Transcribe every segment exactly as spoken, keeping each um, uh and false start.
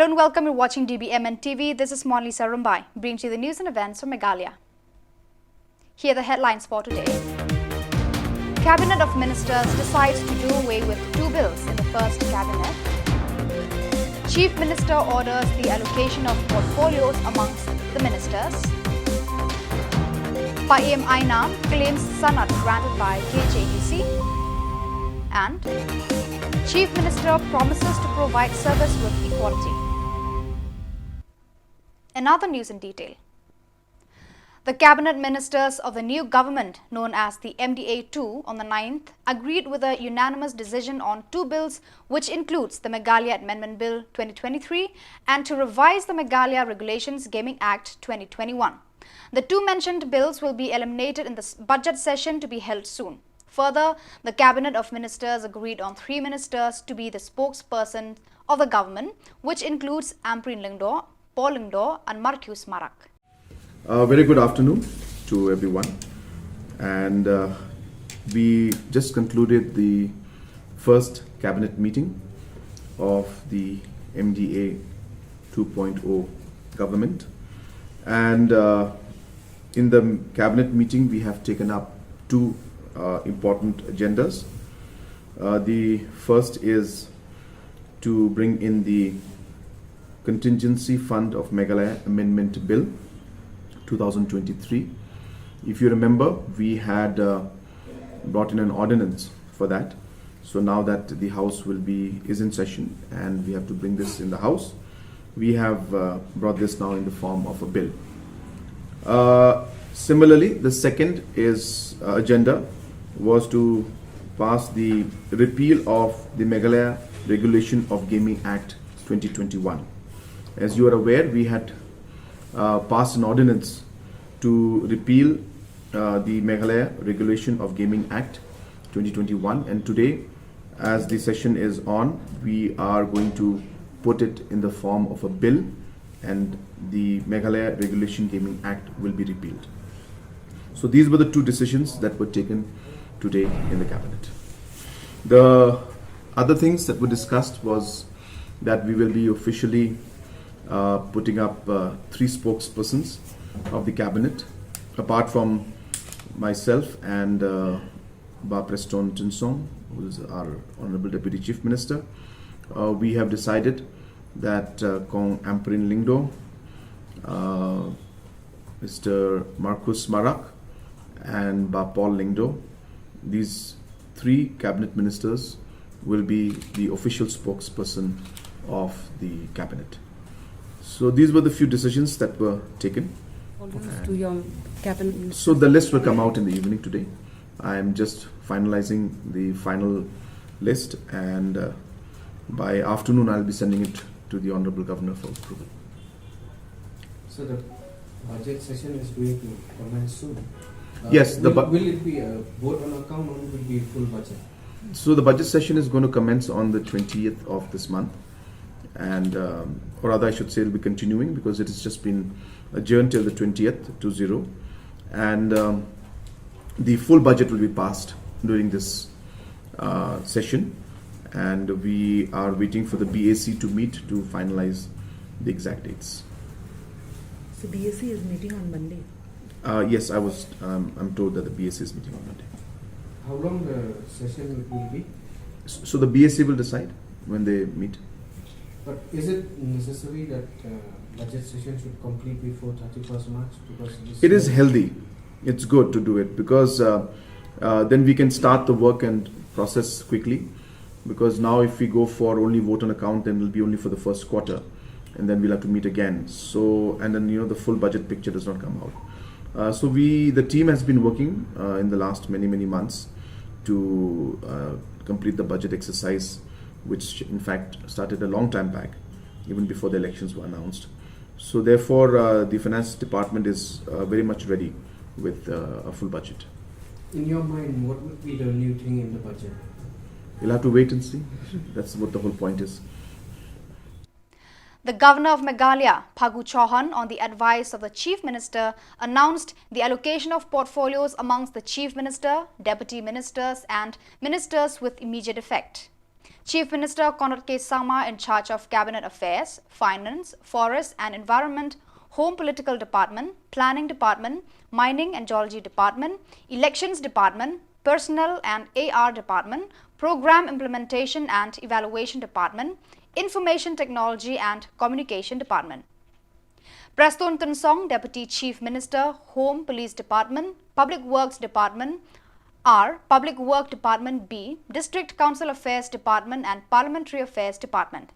And welcome, you're watching D B M N T V. This is Monalisa Rymbai, bringing to you the news and events from Meghalaya. Here are the headlines for today. Cabinet of Ministers decides to do away with two bills in the first cabinet. Chief Minister orders the allocation of portfolios amongst the ministers. Pa'iem Ainam claims sanad granted by K J D C. And Chief Minister promises to provide service with equality. Another news in detail. The cabinet ministers of the new government, known as the M D A two, on the ninth, agreed with a unanimous decision on two bills, which includes the Meghalaya Amendment Bill twenty twenty-three and to revise the Meghalaya Regulations Gaming Act twenty twenty-one. The two mentioned bills will be eliminated in the s-, budget session to be held soon. Further, the cabinet of ministers agreed on three ministers to be the spokesperson of the government, which includes Ampareen Lyngdoh, Paul Lyngdoh, and Marcuise Marak. A very good afternoon to everyone. And, uh, we just concluded the first cabinet meeting of the M D A two point oh government. And, uh, in the cabinet meeting, we have taken up two, uh, important agendas. Uh, the first is to bring in the Contingency Fund of Meghalaya Amendment Bill two thousand twenty-three. If you remember, we had, uh, brought in an ordinance for that. So now that the House will be, is in session and we have to bring this in the House, we have, uh, brought this now in the form of a bill. Uh, similarly, the second is, uh, agenda was to pass the repeal of the Meghalaya Regulation of Gaming Act twenty twenty-one. As you are aware, we had, uh, passed an ordinance to repeal, uh, the Meghalaya Regulation of Gaming Act twenty twenty-one, and today, as the session is on, we are going to put it in the form of a bill, and the Meghalaya Regulation Gaming Act will be repealed. So these were the two decisions that were taken today in the cabinet. The other things that were discussed was that we will be officially, uh, putting up, uh, three spokespersons of the cabinet, apart from myself and, uh, Bah Prestone Tynsong, who is our Honorable Deputy Chief Minister. Uh, we have decided that, uh, Kong Ampareen Lyngdoh, uh, Mister Marcuise Marak, and Bah Paul Lyngdoh, these three cabinet ministers will be the official spokesperson of the cabinet. So these were the few decisions that were taken. All those to your cabinet ministers. So the list will come out in the evening today. I am just finalizing the final list, and, uh, by afternoon I'll be sending it to the Honorable Governor for approval. So the budget session is going to commence soon. Uh, Yes, the will, bu- will it be a vote on account or will it be a full budget? So the budget session is going to commence on the twentieth of this month, and, um, or rather, I should say, it'll be continuing because it has just been adjourned till the twentieth to zero, and, um, the full budget will be passed during this, uh, session, and we are waiting for the B A C to meet to finalize the exact dates. So B A C is meeting on Monday? Uh, yes, I was, um, I'm told that the B A C is meeting on Monday. How long the session will be? S-, so the B A C will decide when they meet. But is it necessary that, uh, budget session should complete before thirty-first March? Because this It is year healthy. It's good to do it because, uh, uh, then we can start the work and process quickly. Because now if we go for only vote on account, then it'll be only for the first quarter, and then we'll have to meet again. So, and then, you know, the full budget picture does not come out. Uh, so we, the team has been working, uh, in the last many, many months to, uh, complete the budget exercise, which in fact started a long time back, even before the elections were announced. So therefore, uh, the finance department is, uh, very much ready with, uh, a full budget. In your mind, what would be the new thing in the budget? You'll have to wait and see. That's what the whole point is. The Governor of Meghalaya, Phagu Chauhan, on the advice of the Chief Minister, announced the allocation of portfolios amongst the Chief Minister, Deputy Ministers and Ministers with immediate effect. Chief Minister Conrad K Sangma in charge of Cabinet Affairs, Finance, Forest and Environment, Home Political Department, Planning Department, Mining and Geology Department, Elections Department, Personnel and A R Department, Program Implementation and Evaluation Department, Information Technology and Communication Department. Prestone Tynsong, Deputy Chief Minister, Home, Police Department, Public Works Department, R, Public Work Department, B, District Council Affairs Department and Parliamentary Affairs Department.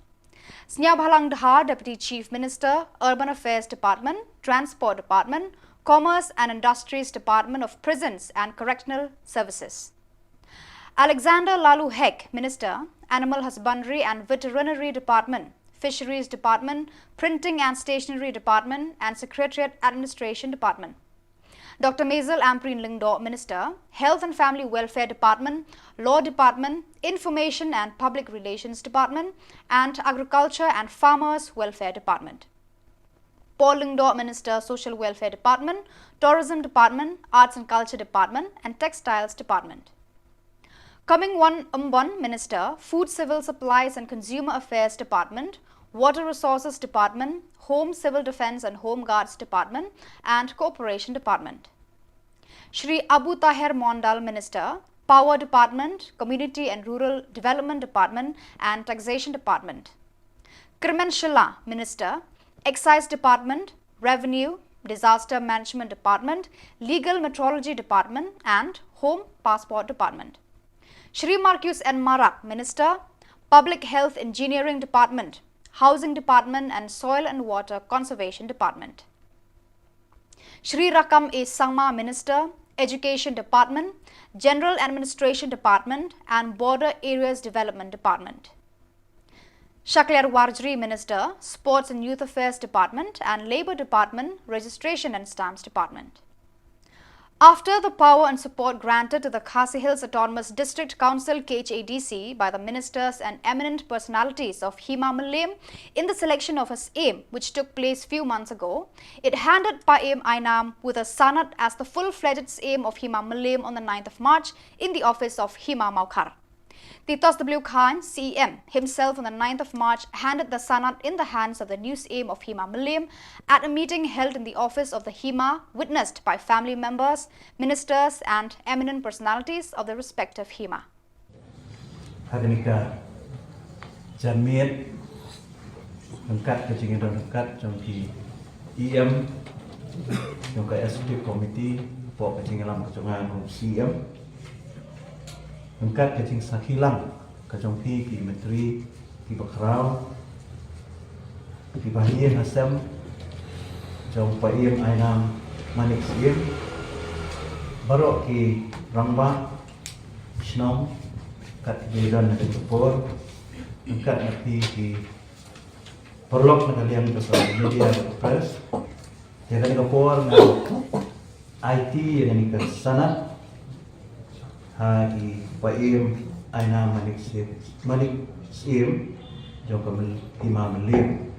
Sniawbhalang Dhar, Deputy Chief Minister, Urban Affairs Department, Transport Department, Commerce and Industries Department of Prisons and Correctional Services. Alexander Lalu Hek, Minister, Animal Husbandry and Veterinary Department, Fisheries Department, Printing and Stationery Department and Secretariat Administration Department. Doctor Mazel Ampareen Lyngdoh, Minister, Health and Family Welfare Department, Law Department, Information and Public Relations Department, and Agriculture and Farmers Welfare Department. Paul Lyngdoh, Minister, Social Welfare Department, Tourism Department, Arts and Culture Department, and Textiles Department. Kamingwon Ymbon, Minister, Food, Civil Supplies and Consumer Affairs Department, Water Resources Department, Home, Civil Defence and Home Guards Department, and Cooperation Department. Shri Abu Taher Mondal, Minister, Power Department, Community and Rural Development Department, and Taxation Department. Kyrmen Shylla, Minister, Excise Department, Revenue, Disaster Management Department, Legal Metrology Department, and Home Passport Department. Shri Marcuise N Marak, Minister, Public Health Engineering Department, Housing Department, and Soil and Water Conservation Department. Shri Rakkam A Sangma, Minister, Education Department, General Administration Department, and Border Areas Development Department. Shakliar Warjri, Minister, Sports and Youth Affairs Department and Labour Department, Registration and Stamps Department. After the power and support granted to the Khasi Hills Autonomous District Council, K H A D C, by the ministers and eminent personalities of Hima Mylliem in the selection of a Syiem, which took place few months ago, it handed Paiem Ainam with a sanad as the full-fledged Syiem of Hima Mylliem on the ninth of March in the office of Hima Mawkhar. Titos W Chyne, C E M, himself on the ninth of March, handed the sanad in the hands of the new Syiem of Hima Mylliem at a meeting held in the office of the Hima, witnessed by family members, ministers and eminent personalities of the respective Hima. Ha kane ka janmiet, ryngkat ka jingïadon ryngkat jong ki E M, jong ka Executive Committee, hapoh ka jingïalam ka jong nga kum C E M. Ryngkat ka jingsakhi lang ka jong phi ki myntri, ki bakhraw, ki bahaïing hasem jong Paiem Ainam Manik Syiem, baroh ki rangbah shnong, kat ki don na ka por, ryngkat na phi ki paralok na ka liang jong ka media, ka press. Ïa kane ka por nga aiti ïa kane ka sanad ha i Paiem Ainam Manik Syiem, Manik Syiem jong ka Mel-, Hima Mylliem.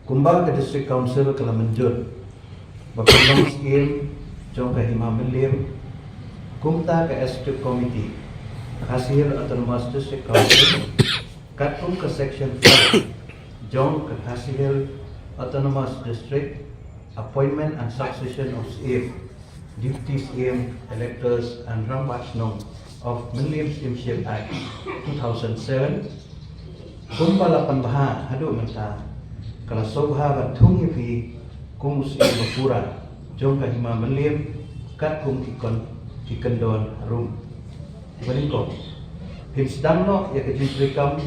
Kumba ka District Council ka la mynjur ba phin long Syiem jong ka Hima Mylliem, kumta ka Executive Committee Khasi Hills Autonomous District Council, katkum ka Section five jong ka Khasi Hills Autonomous District, Appointment and Succession of Syiem, Deputy Syiem, Electors and Rangbah Shnong of Mylliem Syiem Act two thousand seven, kumba la pan bha haduh mynta, ka la sngewbha ban thung ïa phi kum u Syiem ba pura jong ka Hima Mylliem, katkum ki kon, ki kyndon harum. Ba nyngkong, phin sdang noh ïa ka jingtrei kam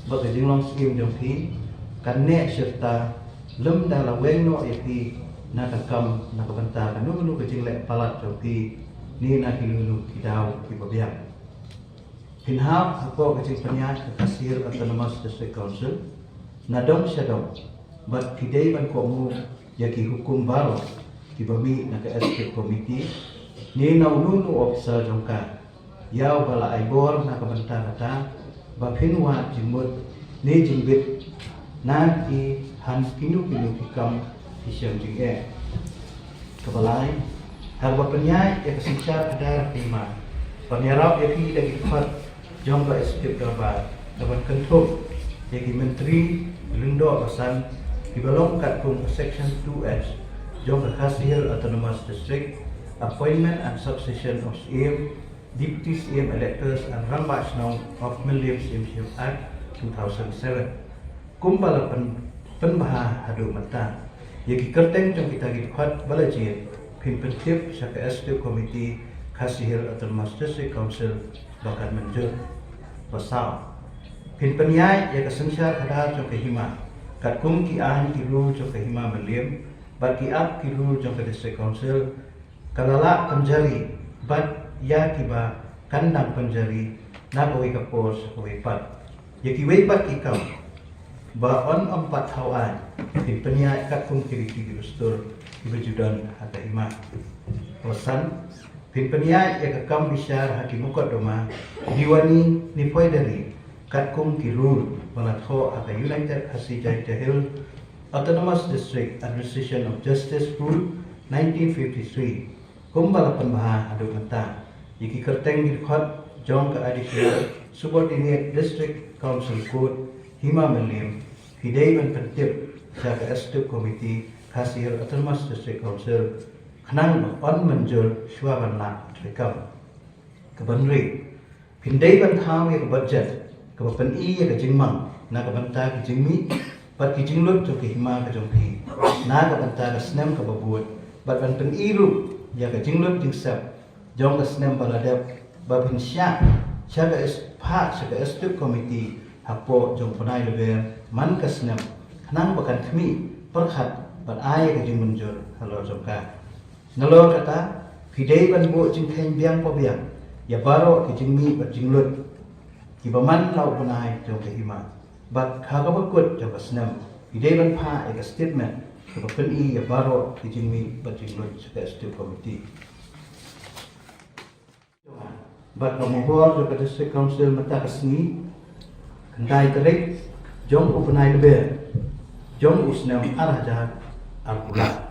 bad ka jinglong Syiem jong phi, kan neh shirta, lymda la weng noh ïa phi na ka kam, na ka bynta kano kano ka jingleh palat jong phi, ne na kino kino ki daw kiba biang. Phin hap hapoh ka jingpynïaid ka Khasi Hills Autonomous District Council, na dong sha dong, bad phi dei ban kohnguh ïa ki hukum baroh kiba mih na ka Executive Committee, ne na uno uno u officer jong ka, ïa uba la ai bor na ka bynta kata, ba phin wad jingmut ne jingbit na ki ha kino kino ki kam ki shem jingeh. Kaba lai, ha kaba pynïaid ïa ka synshar khadar ka hima, ban ïarap ïa phi da ki dkhot jong ka Executive Dorbar, ka ban kynthup ïa ki Myntri lyngdoh basan kiba long katkum ka Section two H jong ka Khasi Hills Autonomous District, Appointment and Succession of Syiem, Deputy Syiem Electors and Rangbah Shnong of Mylliem Syiemship Act two thousand seven. Kumba la pyn-, pynbha haduh mynta, ïa ki kyrteng jong kita ki dkhot ba la jied phin pyntip sha ka Executive Committee Khasi Hills Autonomous District Council ba kan mynjur. Ba saw, phin pynïaid ïa ka synshar khadar jong ka hima katkum ki aiñ ki rule jong ka hima Mylliem bad ki act ki rule jong ka District Council, ka la lah pynjari bad ïa kiba kan dang pynjari na kawei ka por sha kawei pat. Ïa kiwei pat ki kam ba yn ym pat thaw aiñ, phin pynïaid katkum ki riti ki dustur kiba ju don ha ka hima. Ba san, phin pynïaid ïa ka kam bishar ha ki mukotduma, diwani ne phoijadari katkum ki rule ba la thoh ha ka United Khasi Jaintia Hills Autonomous District Administration of Justice Rule nineteen fifty-three. Kumba la pynbha haduh mynta, ïa ki kyrteng ki dkhot jong ka Additional Subordinate District Council Court, Hima Mylliem, phi dei ban pyntip sha ka Executive Committee Khasi Hills Autonomous District Council, khnang ba yn mynjur shuwa ban lah treikam. Kaba hynriew, phin dei ban thaw ïa ka budget kaba pyni ïa ka jingmang na ka bynta ka jingmih bad ka jinglut jong ka hima ka jong phi na ka bynta ka snem kaba bud, bad ban pyni ruh ïa ka jinglut jingsep jong ka snem ba la dep, ba phin shah sha ka es-, phah sha ka Executive Committee hapoh jong u bnai Lber man ka snem, khnang ba kan khmih pyrkhat bad ai ïa ka jingmynjur halor jong ka. Nalor kata, phi dei ban buh jingkheiñ biang pa biang ïa baroh ki jingmih bad jinglut kiba man la u bnai jong ka hima. Bad ha kaba kut jong ka snem, phi dei ban phah ïa ka statement kaba pyni ïa baroh ki jingmih bad jinglut sha ka Executive Committee. Bad ka mohor jong ka District Council mynta ka sngi, khyndai tarik jong u bnai Lber jong u snem ar hajar arphew lai.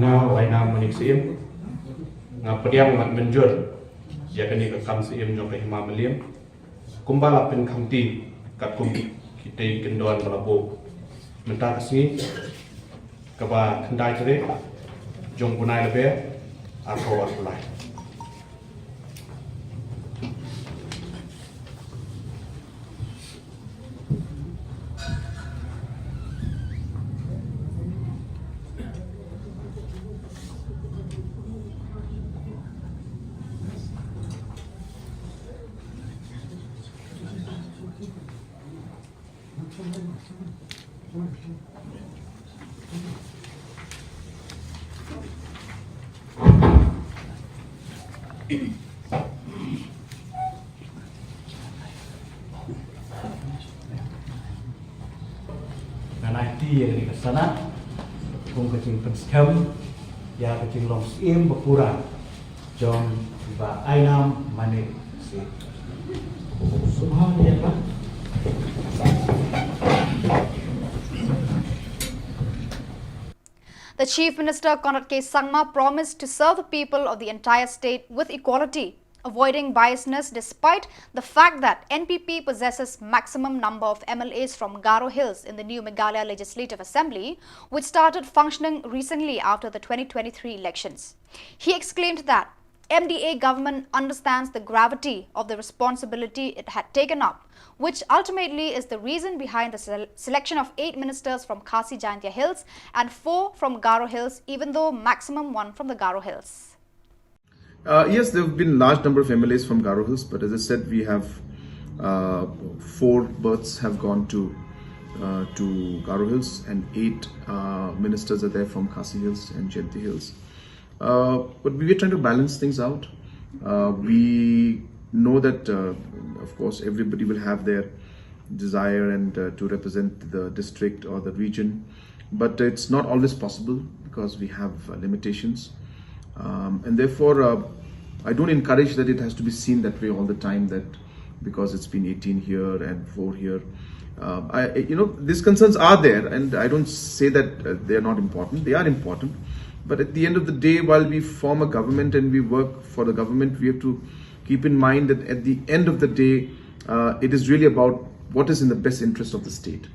Nga Wainam Manik Syiem, nga pdiang bad mynjur ïa kane ka kam Syiem jong ka Hima Mylliem, kumba la pynkhamti katkum kitei ki kyndon ba la buh mynta ka sngi, kaba khyndai tarik jong u bnai Lber, arphew arphew lai. Ngan aiti ïa kane ka sanad kum ka jingpynskhem ïa ka jinglong Syiem ba pura jong i Bah Ainam Manik Syiem. Sngewbha ïa ka. The Chief Minister Conrad K Sangma promised to serve the people of the entire state with equality, avoiding biasness despite the fact that N P P possesses maximum number of M L As from Garo Hills in the new Meghalaya Legislative Assembly, which started functioning recently after the twenty twenty-three elections. He exclaimed that M D A government understands the gravity of the responsibility it had taken up, which ultimately is the reason behind the sele-, selection of eight ministers from Khasi Jaintia Hills and four from Garo Hills, even though maximum one from the Garo Hills. Uh, yes, there have been large number of M L As from Garo Hills, but as I said, we have, uh, four berths have gone to, uh, to Garo Hills, and eight, uh, ministers are there from Khasi Hills and Jaintia Hills. Uh, but we were trying to balance things out. Uh, we Know that, uh, of course, everybody will have their desire and, uh, to represent the district or the region, but it's not always possible because we have, uh, limitations. Um, and therefore, uh, I don't encourage that it has to be seen that way all the time, that because it's been eighteen here and four here. Uh, I, you know, these concerns are there, and I don't say that, uh, they are not important. They are important. But at the end of the day, while we form a government and we work for the government, we have to keep in mind that at the end of the day, uh, it is really about what is in the best interest of the state.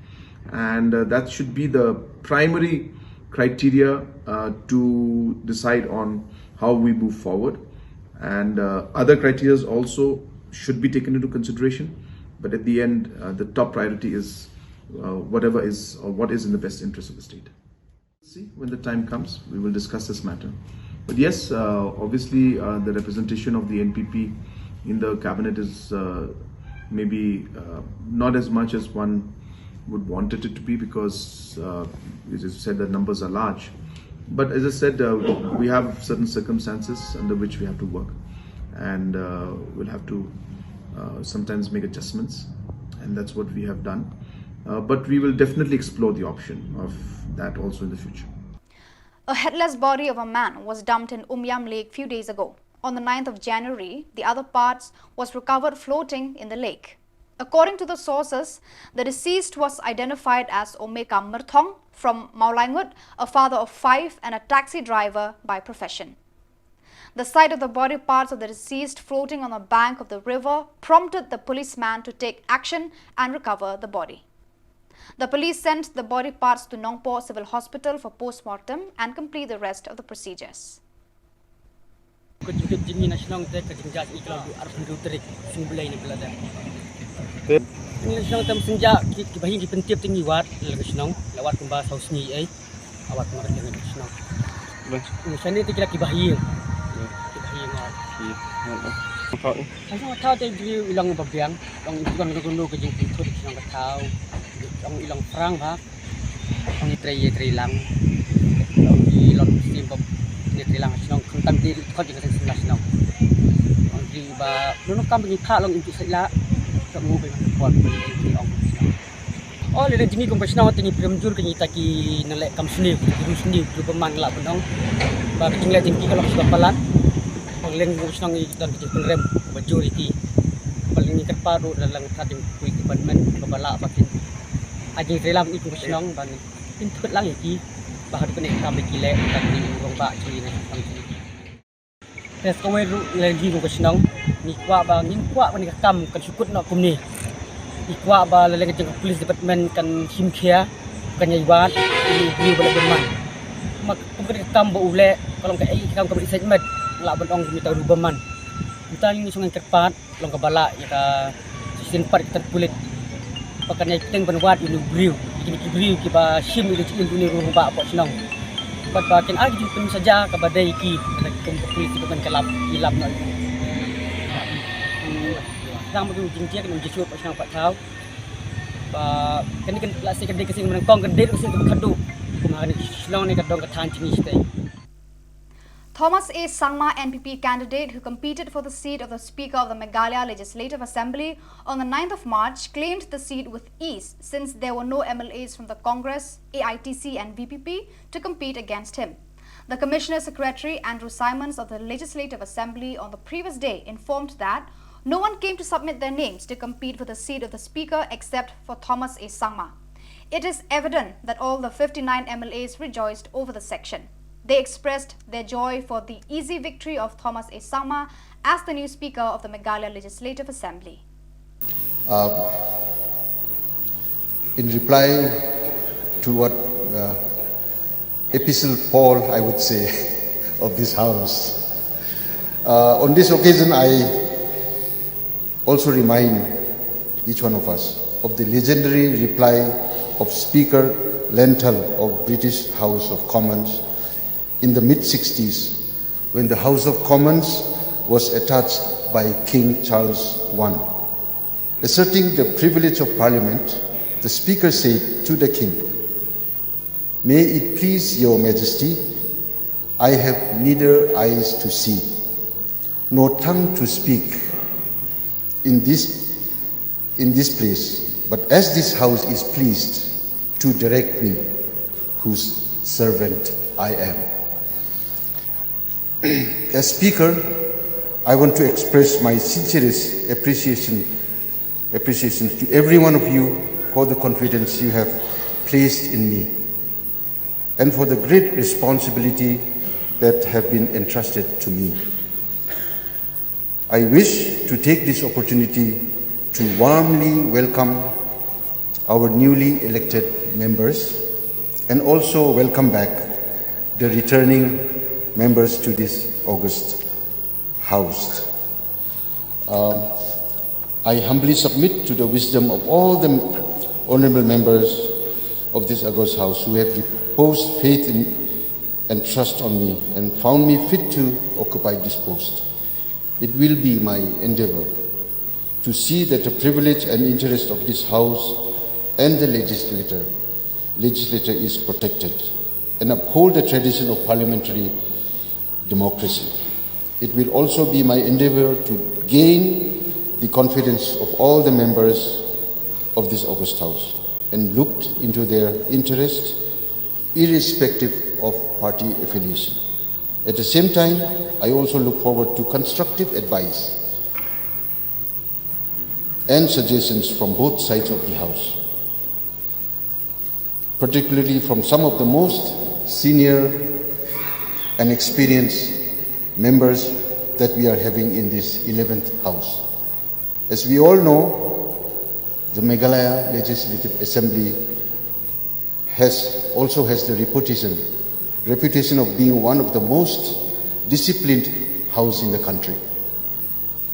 And, uh, that should be the primary criteria, uh, to decide on how we move forward. And, uh, other criteria also should be taken into consideration. But at the end, uh, the top priority is, uh, whatever is or what is in the best interest of the state. See, when the time comes, we will discuss this matter. But yes, uh, obviously, uh, the representation of the N P P in the cabinet is, uh, maybe, uh, not as much as one would want it to be because, uh, as you said, the numbers are large. But as I said, uh, we have certain circumstances under which we have to work, and, uh, we'll have to, uh, sometimes make adjustments, and that's what we have done. Uh, but we will definitely explore the option of that also in the future. A headless body of a man was dumped in Umiam Lake few days ago. On the ninth of January, the other parts was recovered floating in the lake. According to the sources, the deceased was identified as Omeka Myrthong from Mawlaingut, a father of five and a taxi driver by profession. The sight of the body parts of the deceased floating on the bank of the river prompted the policeman to take action and recover the body. The police sent the body parts to Nongpoh Civil Hospital for postmortem and complete the rest of the procedures. Ka jingkit jingin na shnong te ka jingjia i klau du ar pyndu tarik sung belai ni belada. Ni shnong tam senja ki ki bahin ki pyntip tingi wat la ka shnong la wat kumba sau sngi ai awat kumba ka shnong. Ni shani te kila ki bahin. Ki bahin wat. Ka shnong thau te ji ilang babiang. Long ilang ka kundu ka jingpyntut ka shnong ka thau. Long ilang prang ba. Ong i trei i trei lang. Ong i lon sim pop i trei lang shnong khamtam ti khot i ka seng sila shnong. Ong i ba nunu kam ngi pha long intu sai la. Ka ngu ba ngi pon i ong. O le le jini kum ba shnong ti ngi prem jur ka ngi ta ki na le kam sni ru sni ru ba man la ba nong. Ba ka jing le jing ki ka long sba palat. Ong leng kum shnong i don ka jing pynrem ba jur i ki. Ba leng ngi kyrpad ru la lang ka jing pui ki ban men ba ba la ba kin. A jingtrei lam i kum ka shnong ban pynthut lang ïa ki ba haduh kane ka kam ba ki leh ban ki rong ba ki ne kam ki. Te sa kawei ruh leh ji kum ka shnong ngi kwah ba ngin kwah ba ne ka kam kan shu kut noh kumne. Ngi kwah ba leh leh ka jong ka police department kan shim khia kan ïai wad ïa u briew ba leh bymman. Ma kum kane ka kam ba u leh ka long kaei ka kam kaba i sait met lah ban ong kumta u briew bymman. Kumta ngi shu ngan kyrpad. Long ka ba lah ïa ka shisien pat ka pulit ba kan ïai pteng ban wad ïa u briew ïa kine ki briew kiba shim ïa ka jingim ïa u rangbah hapoh shnong. Bad ba kin ai ka jingpynsaja kaba dei ïa ki na kum ka pulit ba kan ka lap ïa lap noh. Tang ba ka jingjia kan jisu hapoh shnong hapoh thaw. Ba kane kan la se ka dei ka sing menang kong ka dei ka sing ka khadu. Kum ha kane shnong ne ka dong ka than jingis tei. Thomas A Sangma, N P P candidate who competed for the seat of the Speaker of the Meghalaya Legislative Assembly on the ninth of March, claimed the seat with ease since there were no M L As from the Congress, A I T C and V P P to compete against him. The Commissioner Secretary Andrew Simons of the Legislative Assembly on the previous day informed that no one came to submit their names to compete for the seat of the Speaker except for Thomas A Sangma. It is evident that all the fifty-nine M L As rejoiced over the section. They expressed their joy for the easy victory of Thomas A Sangma as the new Speaker of the Meghalaya Legislative Assembly. Uh, in reply to what uh, Epistle Paul, I would say, of this House, uh, on this occasion I also remind each one of us of the legendary reply of Speaker Lenthal of British House of Commons in the mid sixties when the House of Commons was attached by King Charles one. Asserting the privilege of Parliament, the Speaker said to the King, "May it please Your Majesty, I have neither eyes to see, nor tongue to speak, in this in this place, but as this house is pleased to direct me, whose servant I am. As Speaker, I want to express my sincerest appreciation appreciation to every one of you for the confidence you have placed in me and for the great responsibility that have been entrusted to me. I wish to take this opportunity to warmly welcome our newly elected members and also welcome back the returning members to this august house. Um, I humbly submit to the wisdom of all the honorable members of this august house who have reposed faith in, and trust on me and found me fit to occupy this post. It will be my endeavor to see that the privilege and interest of this house and the legislator, legislature is protected and uphold the tradition of parliamentary democracy. It will also be my endeavor to gain the confidence of all the members of this august house and looked into their interests irrespective of party affiliation. At the same time, I also look forward to constructive advice and suggestions from both sides of the house, particularly from some of the most senior and experienced members that we are having in this eleventh house. As we all know, the Meghalaya Legislative Assembly has also has the reputation reputation of being one of the most disciplined house in the country.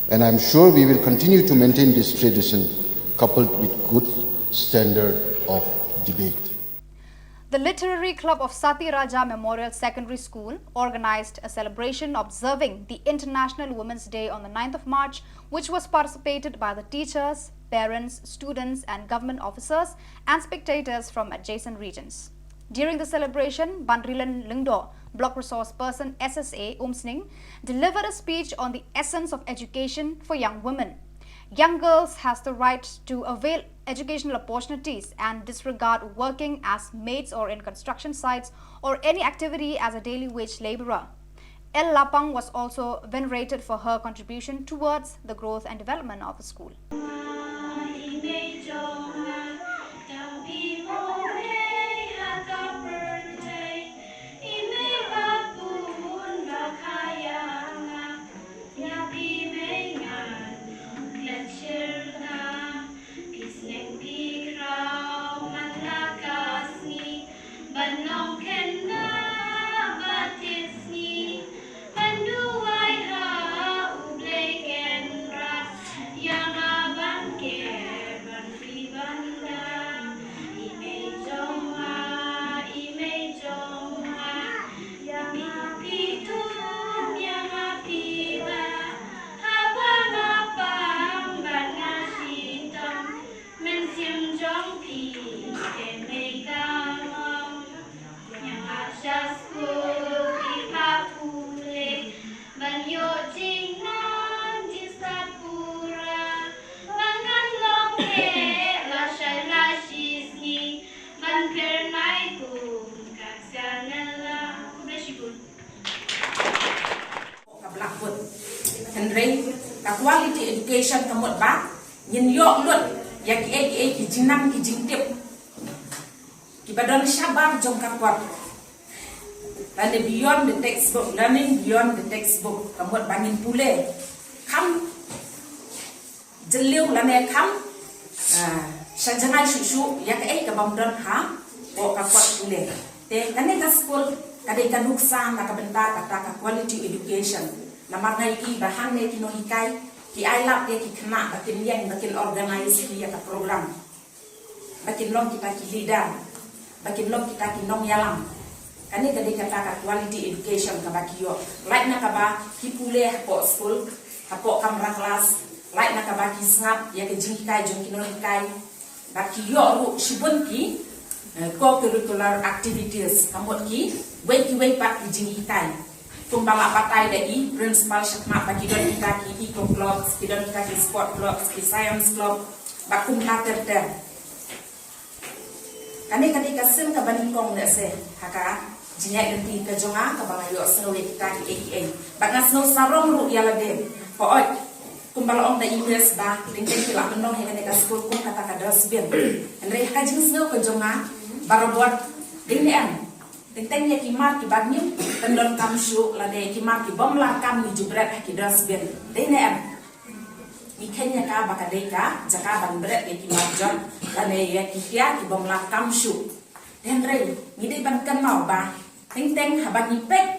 And I'm sure we will continue to maintain this tradition coupled with good standard of debate. The Literary Club of Sati Raja Memorial Secondary School organized a celebration observing the International Women's Day on the ninth of March, which was participated by the teachers, parents, students, and government officers and spectators from adjacent regions. During the celebration, Banrilan Lyngdoh, Block Resource Person S S A Umsning, delivered a speech on the essence of education for young women. Young girls has the right to avail educational opportunities and disregard working as maids or in construction sites or any activity as a daily wage laborer. El Lapang was also venerated for her contribution towards the growth and development of the school. Hynrei ka quality education ka mut ba ngin ïoh lut ïa kiei kiei ki jingnang ki jingtip kiba don shabar jong ka kot. Lane beyond the textbook, learning beyond the textbook, ka mut ba ngin pule kham jylliew lane kham sha jngai shuh shuh ïa kaei kabym don hapoh ka kot pule. Te kane ka skul ka dei ka nuksa na ka bynta kata ka quality education. Namar nga ïohi ba hangne ki nonghikai ki ailad ïa ki khynnah ba kin ïeng ba kin organise ïa ka program, ba kin long kita ki leader, ba kin long kita ki nongïalam. Kane ka dei kata ka quality education kaba ki ïoh. Lait na kaba ki pule hapoh skul, hapoh kamra klas, lait na kaba ki sngap ïa ka jinghikai jong ki nonghikai, ba ki ïoh ruh shibun ki co-curricular activities, ka mut kiwei kiwei pat ki jinghikai. Kumba la batai da i principal shakhmat ba ki don kita ki eco clubs, ki don kita ki sport clubs, ki science club, bad kumta ter ter. Kane ka dei ka sien kaba nyngkong lehse ha ka jingïaid lynti ka jong nga kaba nga ïohsngew ïa kita kiei kiei. Bad nga sngew sarong ruh ïa lade. Hooid, kumba la ong da i Miss ba teng teng ki la pynlong ïa kane ka skul kum kata ka dustbin. Hynrei ha ka jingsngew ka jong nga, barabor dei ne em, teng teng ïa ki mar kiba ngim pyndonkam shuh lane ïa ki mar ki bym lah kam ngi ju bret ha ki dustbin, dei ne em? Ngi kheiñ ïa ka ba ka dei ka jaka ban bret ïa ki mar jot lane ïa ki tiar ki bym lah kam shuh. Hynrei ngi dei ban kynmaw ba teng teng haba ngi peit,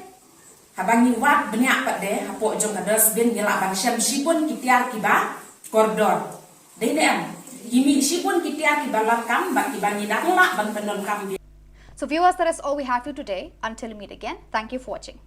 haba ngi wad bniah pat de hapoh jong ka dustbin, ngi lah ban shem shibun ki tiar kiba kordor, dei ne em? Ngi mih shibun ki tiar kiba lah kam bad kiba ngi dang lah ban pyndonkam biang. So viewers, that is all we have for you today. Until we meet again, thank you for watching.